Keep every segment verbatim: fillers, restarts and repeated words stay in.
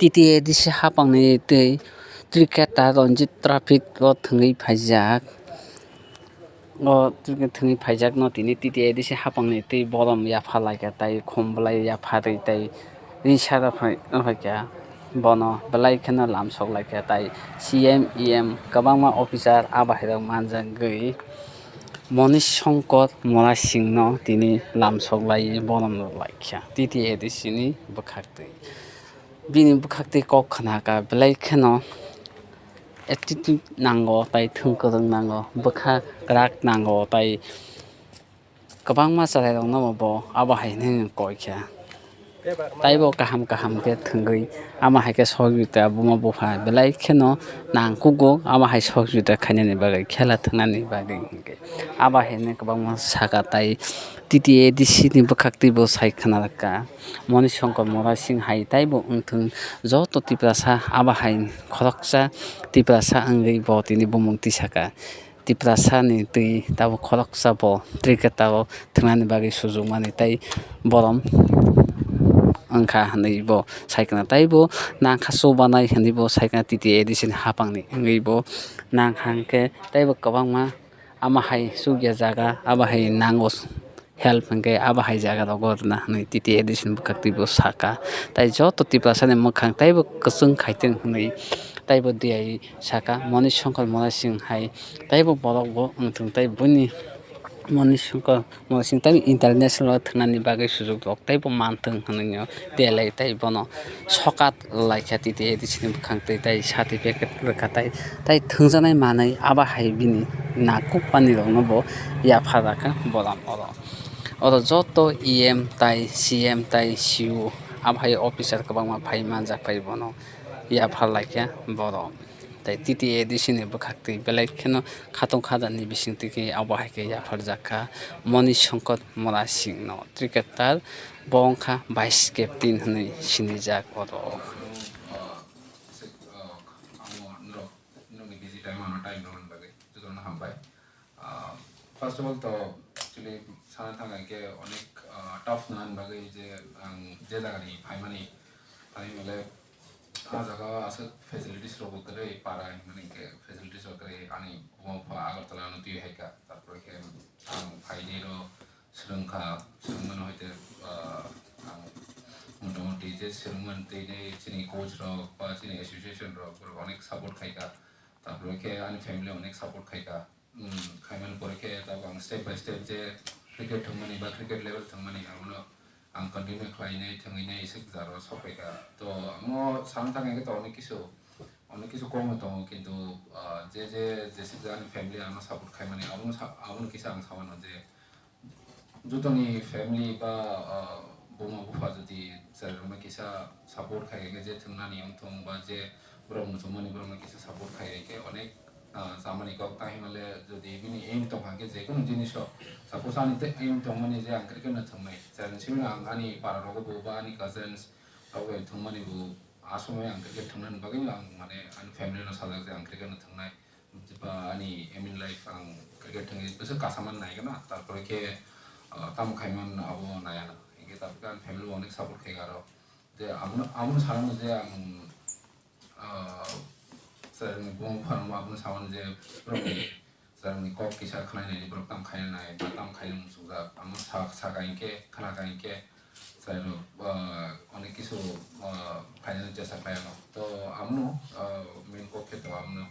T T A D C hapangni twi cricketer Ranjit Trophy o thwngwi phaijak. O thwngwi phaijak no tini T T A D C hapangni twi borom yapha laikha tai khum bwlai yapharwi tai risa rw phaikha bono belai kheno lamsok laikha tai C M E M kwbangma officer a bahai rok manjagwi Monish Shankar Murasing no tini lamsok laiwi borom rw laikha T T A D C ni bwkhak twi. Bini bwkhak twi kok khna kha belai kheno attitude nango tai thwng kwrwng nango bwkha kwrak nango tai kwbangma chwrairokno bo abo hai hwnwi koi kha. Taibo kaham kaham khe thwngwi ama hai khe sohojogita buma bupha belai kheno nangkukgo ama hai sohojogita khainani bagwi khela thwngnani bagwi hinkhe abo hai hwnwi kwbangma saka tai T T A D C ni bwkhak twi bo sai khna kha. Moni Shankar Murasing hai taibo wngthung joto Tiprasa abo hai khoroksa Tiprasa wngwi bo tini bumung tisaka. Tiprasa ni twi tabuk khoroksa bo cricket tabuk thwngnani bagwi sujukmani tai borom wngkha hwnwi bo saikha taibo nangkha chubanai hwnwi bo saikha T T A D C ni hapangni wngwi bo nangkha hwnkhe taibo kwbangma ama hai chukya jaga abo hai nango. Help hwnkhe abo hai jaga rogo rwna hwnwi T T A D C ni bwkhak twi bo saka. Tai joto Tiprasa ni mwkhang taibo kwchwng khaitwng hwnwi taibo diai saka. Moni Shankar Murasing hai taibo borok bo wngthung tai buini Moni Shankar Murasing tai international o thwngnani bagwi sujuk rok taibo manthung hwnwi belai tai bono sokat laikha T T A D C ni bwkhang twi tai certificate rwkha tai, tai thwngjaknai manwi abo hai bini nakuk panwi rokno bo yapha rwkha borom oro. Oro joto E M tai C M tai C O abo hai officer kwbangma phai manjak phai bono yapha laikha borom. Tai T T A D C ni bwkhak twi belai kheno khatong khajani bising twi khe abo hai khe yapharjak kha Moni Shankar Murasing no cricketer bo wngkha vice captain hwnwi sinijak oro. Amo norok, norokni busy time ano time rwmani bagwi jotono hambai. Ah, first of all to actually sana thang khe onek, ah, tough nani bagwi je ang je jagani phaimani, thani hwnle ah jaga aswk facilities rokbo kwrwi para hinmani khe facilities rok kwrwi ani buma bupha Agartala no twi hai kha, tarpore khe ang phainai rw swrwng kha, swrwngmano hai khe, ah, ang motamoti je swrwngmani twi chini coach rok ba chini association rok borok onek support khai kha. Tarpore khe ani family onek support khai kha. Hmm, khaimani pore khe tabuk ang step by step je cricket thwngmani ba cricket level thwngmani abono ang continue khlainai thwngwinai iswk jaro sokphaikha. To omo sana thangkhe to onek kisu, onek kisu kok no tongo, kintu, ah, je, je, jeswk je ani family ano support khaimani abono sa-, abono kisa ang samano je jotoni family ba, ah, buma bupha jodi chwrairokno kisa support khai khe je thwngnani wngthung ba je borok muchungmani borokno kisa support khai khe onek, ah, chamani kok tang hinmale jodi bini aim tongkha khe je kunu jinis o suppose ani tei aim tongmani je ang cricket no thwngnai chwraini simi no ang ani para rogo bo ba ani cousins rok bai thwngmani bo a somoi ang cricket thwngnani bagwi no ang mane ani family no sajak je ang cricket no thwngnai. Ba ani aim in life ang cricket thwngwi bwswk kasaman nai gana, tarpore khe, ah, tamo khaiman abo naiya na. Hinkhe tarpore khe ani family bo onek support khai aro. Je abono, abono sanano je ang, ah, chwrairokni buma bupharokno abono samano je borokni chwrairokni kok kisa khwnainani borok tamo khainanai ba tamo khaina muchungjak. Amo sa-, saka hinkhe, khwnaka hinkhe, Chwrairok, ah, onek kisu, ah, khainani chesta khlai ano. To amono, ah, main kok khe to amono.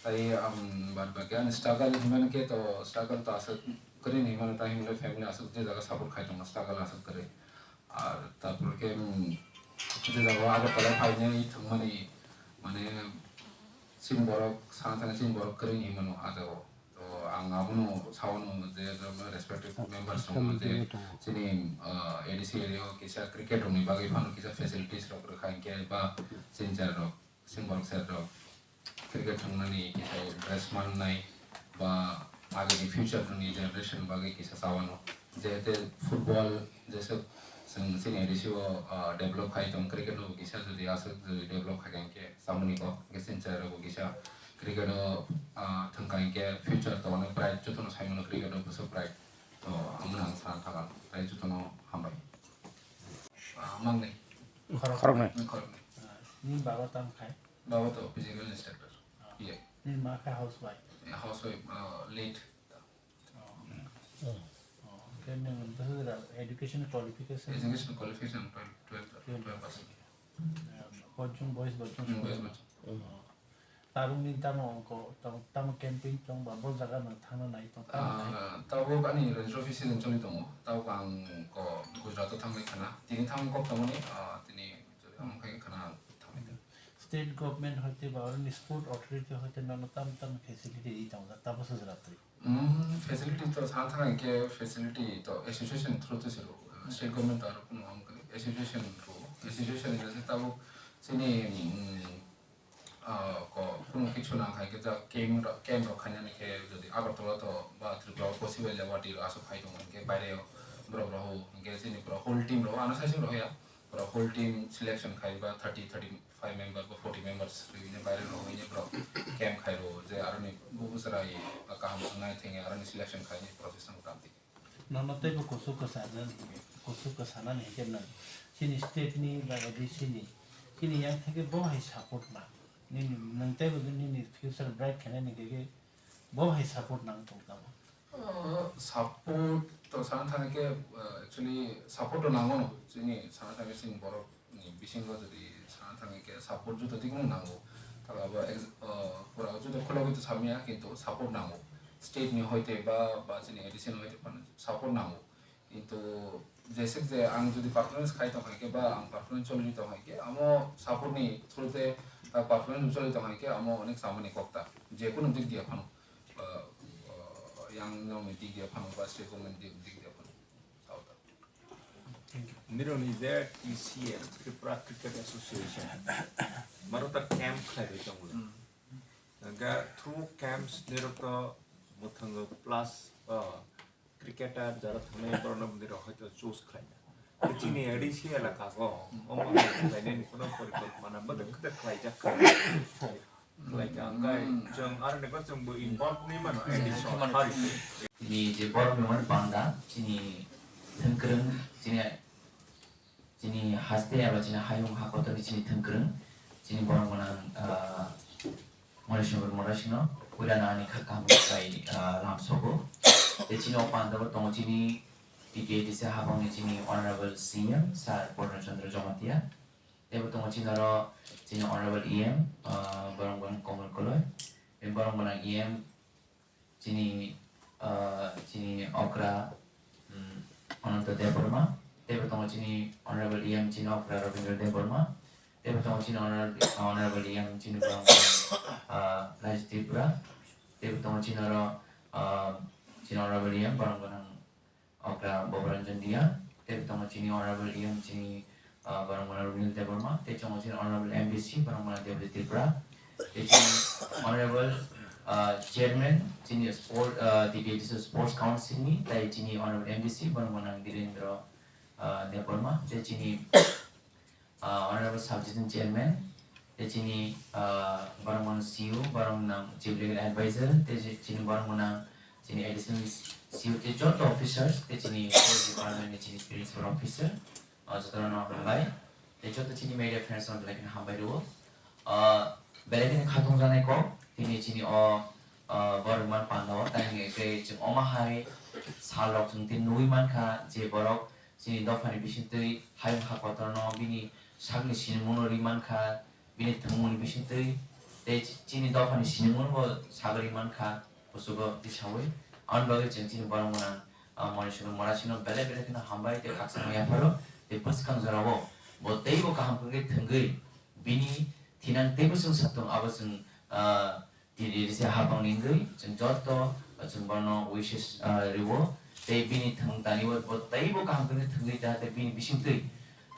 Tai ang bad baki ani struggle hinmani khe to struggle to aswk kwrwi hinmano, tai hinmale family aswk je jaga support khai tongo, struggle aswk kwrwi. Ar tarpor khe, um, je jaga o Agartala phainai thwngmani, mane, chini borok sana thangwi chini borok kwrwi hinmano ah jaga o. To ang abono sawano je respected members rokno je chini, ah, A D C area o kisa cricket rokni bagwi phano kisa facilities rok rwkha hinkhe ba chini chwrai rok, chini borok chwrai rok cricket thwngmani kisa dress mannai ba agini future ni generation bagwi kisa sawano. Jehete football jeswk chwng chini A D C o, ah, develop khai tong, cricket no bo kisa jodi aswk jodi develop khai hinkhe samani kok hinkhe chini chwrai rok bo kisa cricket o, ah, thwngkha hinkhe future to onek bright, jotono saimano cricket o bwswk bright. To, amoni ang sana thangkha, tai jotono hambai. Ah, mangnai. Khoroknwi. Khoroknwi. Nini baba tamo khai? Baba to physical instructor. Ah. P I. Nini ma khai housewife? Eh, housewife, uh, late. Oh. Oh. Khe nwng bwswk education qualification? Education qualification twelve, twelve, twelve pass. Bojong, boys bojong. Hmm, boys bojong. Oh. Tabuk ni tamo ko, tamo, tamo camping tong ba, bo jaga no thangna nai tong, tamo khai? Ah, tabuk ani registry office season choli tongo. Tabuk ang ko Gujarat o thangwi khana. Tini thang kok tongmani, ah, tini ang khai khana thangwi. State government hoite ba oroni sport authority hoite nono tam tam facility ri tongo, tabuk se jora twi. Hmm, facility to sana thang khe facility to association through to silo. State government to aro kuno ang kali association through. Association ni jase tabuk sini, hmm, ah, ko kuno kichu nang khai khe ja camp ro, camp rok khainani khe jodi Agartala to ba Tripura possible ya wati ro aswk khai tong khe baire borok rok hingke sini borok whole team rok ano saising rok ya borok whole team selection khai ba thirty, thirty five member ba forty members rwini baire rok hini borok camp khai ro je aroni bubu chwrai kaham wngnai thengya aroni selection khai ni process ang tam di. Nono teibo kuchuk kwsa nani, kuchuk kwsa nani hingke nwng chini state ni ba A D C ni chini yang theke bo hai support na nini nwng teibo nini future bright khainani hingke bo hai support nang tong tamo? Uh, support to sana thang khe, uh, actually support to nango no chini sana thang khe chini borok ni bisingo jodi sana thang khe support joto dikno nango. Tala ba ex-, uh, pura joto khulogwi to samya kintu support nango. State ni hoite ba, ba chini A D C ni hoite phano support nango. Kintu jesek je ang jodi performance khai tong hai khe ba ang performance choli tong hai khe amo support ni through te, uh, performance choli tong hai khe amo onek samani kokta. Je kunu dik dia phano, uh, uh, yang nong ni dik dia phano ba state government dik, dik dia phano. Sauta. Nironi Z T C L, Tripura Cricket Association. Maro ta camp khlai bai tongo. Hmm. Hingkhe through camps nirok to mwthangwi plus, uh, cricketer jara thangwi borokno nirok hoito choose khlaina. Chini A D C elaka go, omo khlainani kono porikolpona bwdwk khe khlaijak kha. Khlai kha, hingkhe chwng aroni bo chwngbo involve wngwi mano A D C o. Chini je borok ni mani panda, chini thwngkwrwng, chini, chini haste eba chini hayung hakotorni chini thwngkwrwng, chini borok gwnang, ah, Monisongkor Morasino, puila nani kha kaham khlai, ah, lamsogo. Tei chini o panda bo tongo chini T T A D C habangni chini Honorable C M Sir Purna Chandra Jamatia. Teibo tongo chini oro chini Honorable E M, ah, borok gwnang Komal Koloi. Tei borok gwnang E M chini, ah, chini okra, um, Ananta Debbarma. Teibo tongo chini Honorable E M chini okra Rabindra Debbarma. Teibo tongo chini Honor-, Honorable E M chini borok gwnang, ah, Raj Tripura. Teibo tongo chini oro, ah, chini Honorable E M borok gwnang okra Boboranjan Riya, tei tongo chini Honorable E M chini, ah, borok mano Runil Debbarma, tei tongo chini Honorable M D C borok mano Debajit Tripura, tei chini Honorable, ah, Chairman chini Sport, ah, T T A D C Sports Council ni, tei chini Honorable M D C borok mano Dhirendra, ah, Debbarma, tei chini ah, Honorable Subsitting Chairman, tei chini, ah, borok mano C E O, borok nang Chief Legal Advisor, tei chi-, chini borok mano chini Additional C E O, tei joto officers, tei chini Forest Department ni chini Principal Officer, ah, jotono hambai, tei joto chini media friends no belai kheno hambai rwo. Ah, belai kheno khatungjaknai kok, tini chini o, ah, borok mano panda o, tei hwnwi khe chwng omo hai sal rok chwng tini nugwi mankha, je borok chini dophani bisingtwi hayung ha kotorno bini sakni sinimungno ri mankha, bini thwngmungni bisingtwi tei chini dophani sinimungno bo sagwi ri mankha, kuchugo tisaui. Aboni bagwi chwng chini borok gwnang, ah, Monisongkor Morasino belai belai kheno hambai tei khakchangma yapharo tei bwskang jorao bo teibo kaham khe thwngwi bini thinang teibo chwng satung abo chwng, ah, Tini risa hapang ni wngwi chwng joto chwng bono wishes, ah, rwo. Tei bini thwng tani o bo teibo kaham khe thwngwi ta tei bini bisingtwi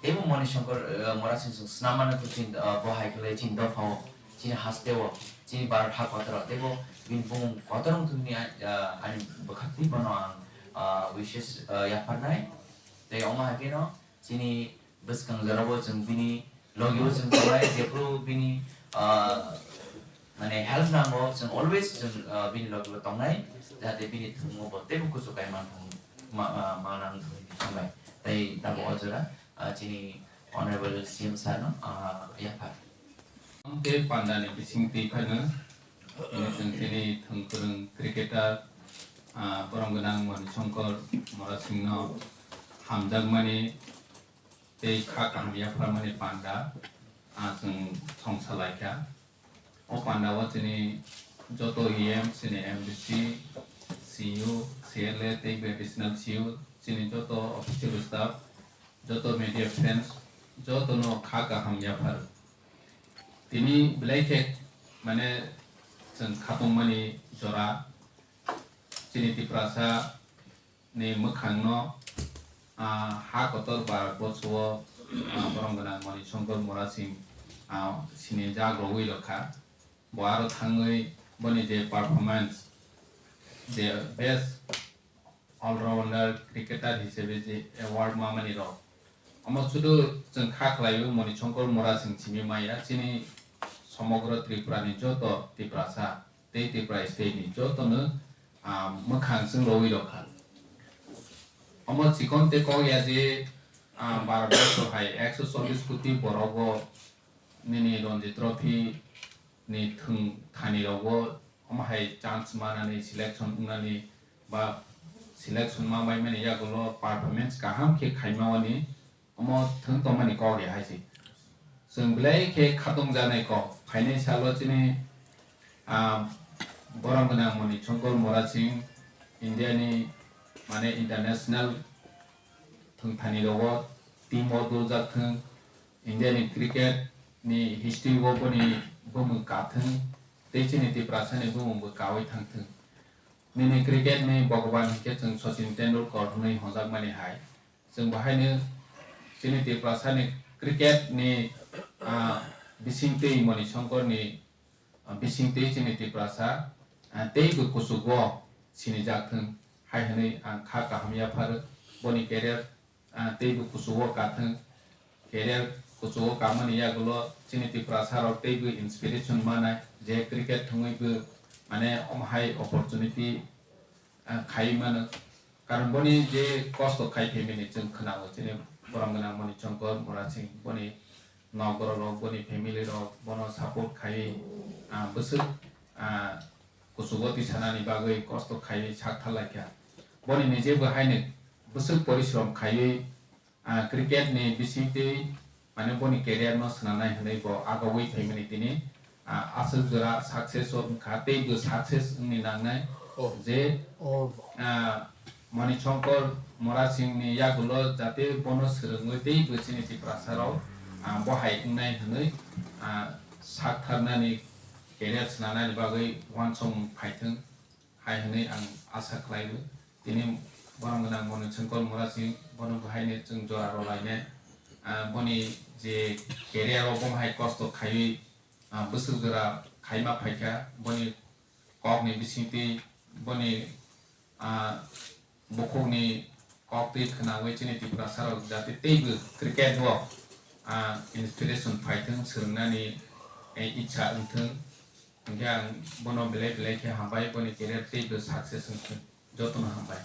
teibo Monisongkor, ah, Morasing chwng snam mano tei chwng, ah, bo hai khe chini dopha o, chini haste o, chini Bharat ha kotor o teibo bini bumung kotor wng thwngni, ah, ani bwkhaktwi bono ang, ah, wishes, ah, yapharnai. Tei omo hai kheno chini bwskang jorao chwng bini logi o chwng tongnai, jephru bini, ah, mane help nango, chwng always chwng, ah, bini logi o tongnai, jahate bini thwngmung bo teibo kuchuk kai man thung, ma, ma, ma nang thung tongnai. Tei tabuk o jora, ah, chini Honorable C M sir no, ah, yaphar. Tei panda ni bising twi phano, tini chwng chini thwng kwrwng cricketer, ah, borom gwnang Moni Shankar Murasing no hamjakmani tei kha kaham yapharmani panda, ah, chwng songsa laikha. O panda o chini joto E M, chini M D C, C U, C L A tei additional C U, chini joto official staff, joto media friends, joto no kha kaham yaphar. Tini belai khe mane chwng khatungmani jora chini Tiprasa ni mwkhang no, ah, ha kotor Bharat borso o, ah, borom gwnang Moni Shankar Murasing, ah, sini jag rogwi rokha. Bo aro thangwi boni je performance, je best all-rounder cricketer hisabe je award mamani rok. Omo sudu chwng kha khlaiwi Moni Shankar Murasing simi maya, chini somogro Tripura ni joto Tiprasa tei Tripura state ni joto no, ah, mwkhang chwng rogwi rokha. Omo chikon tei kok ya je, ah, Bharat borso hai ekso chollish koti borok o nini Ranji Trophy ni thwng thani rogo omo hai chance manani selection wngnani ba selection ma bai mani yagulo performance kaham khe khaima wani omo thwng tongmani kok ya hai se. Chwng belai khe khatung janai kok phainai salo chini, ah, borom gwnang Moni Shankar Murasing India ni mane international thwng thani rogo team o doljak thwng. India ni cricket ni history o boni bumung kathwng tei chini Tiprasa ni bumung bo kawi thangthwng. Nini cricket ni Bhagwan hinkhe chwng Sachin Tendulkar hwnwi honjakmani hai. Chwng bo haino chini Tiprasa ni cricket ni, ah, bising twi Moni Shankar ni, ah, bising twi chini Tiprasa, ah, tei bo kuchugo sinijak thwng hai hwnwi ang kha kaham yapharo. Boni career ah, teibo kuchugo kathwng. Career kuchugo kamani yagulo chini Tiprasa rok teibo inspiration manai je cricket thwngwi bo mane omo hai opportunity, ah, khai mano. Karon boni je kosto khai phaimani chwng khwnao chini borom gwnang Moni Shankar Murasing boni nok borok rok boni family rok bono support khai, ah, bwswk, ah, kuchugo tisanani bagwi kosto khaiwi sak thar laikha. Boni nije bo haino bwswk porishrom khaiwi, ah, cricket ni bisingtwi mane boni career no swnamnai hwnwi bo agogwi phaimani tini, ah, aswk jora success o wngkha tei bo success wngni nangnai Oh. je, Oh. ah, Moni Shankar Murasing ni yagulo jate bono swrwngwi tei bo chini Tiprasa rok, ah, bo hai wngnai hwnwi, ah, sak tharnani career swnamnani bagwi uansukmung phaithwng hai hwnwi ang asa khlaio. Tini borom gwnang Moni Shankar Murasing bono bo haino chwng jora rwlainai, ah, boni je career o bo hai kosto khaiwi, ah, bwswk jora khaima phaikha boni kokni bisingtwi boni, ah, bukhukni kok twi khwnawi chini Tiprasa rok jate teibo cricket o, ah, inspiration phaithwng swrwngnani, eh, ichha wngthwng. Hinkhe ang bono belai belai khe hambai, boni career teibo success wngthwng. Jotono hambai.